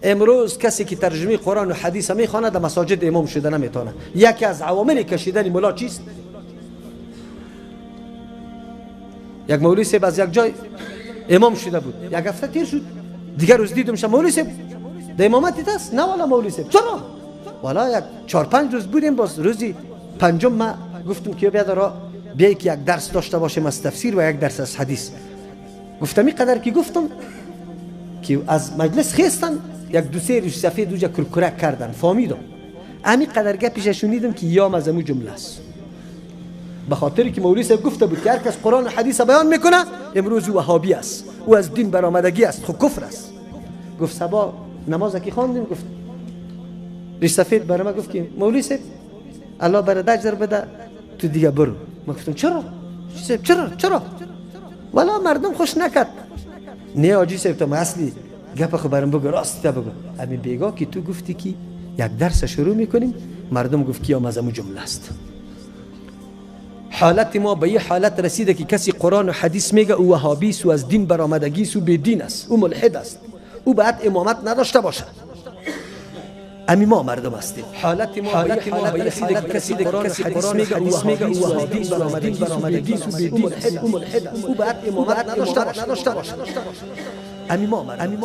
امروز کسی که ترجمه قرآن و حدیث میخواند در مساجد امام شده نمیتونه. یکی از عوامل کشیدن ملا چیست؟ یک مولوی صاحب از یک جای امام شده بود، یک هفته تیر شد، دیگر روز دیدم شما مولوی صاحب در امامت است؟ نه والا مولوی صاحب. چرا؟ والا یک 4-5 روز بودیم، باز روزی پنجم ما گفتم که بیا را بیای که یک درس داشته باشیم از تفسیر و یک درس از حدیث. گفتم این قدر که گفتم که از مجلس خیستن، یک دو سه ریش سفید اوجا کرکرک کردن، فهمیدم. امی قدر گپش شنیدم که یام از امو جمله است. به خاطر که مولوی صاحب گفته بود که هر کس قرآن و حدیث بیان میکنه امروز او وهابی است، او از دین برآمدگی است، خب کفر است. گفت صبا نماز که خواندیم، گفت ریش سفید برای ما گفت که مولوی صاحب الله برات اجر بده تو دیگه برو. ما گفتم چرا؟ چرا چرا؟ والا مردم خوش نکرد. نه آجی صاحب تو اصلی گپ خو برام بگو، راست بگو. همین بیگا که تو گفتی که یک درس شروع میکنیم، مردم گفت که از امو جمله است. حالت ما به یه حالت رسیده که کسی قرآن و حدیث میگه او وهابی است، او از دین برآمدگی است، او بی دین است، او ملحد است، او باید امامت نداشته باشه. امی ما مردم هستیم. حالت ما به رسیده که کسی قرآن و حدیث میگه او وهابی است، او از دین برآمدگی است، او بی دین است، او ملحد است، او باید امامت نداشته باشه. امی ما مردم.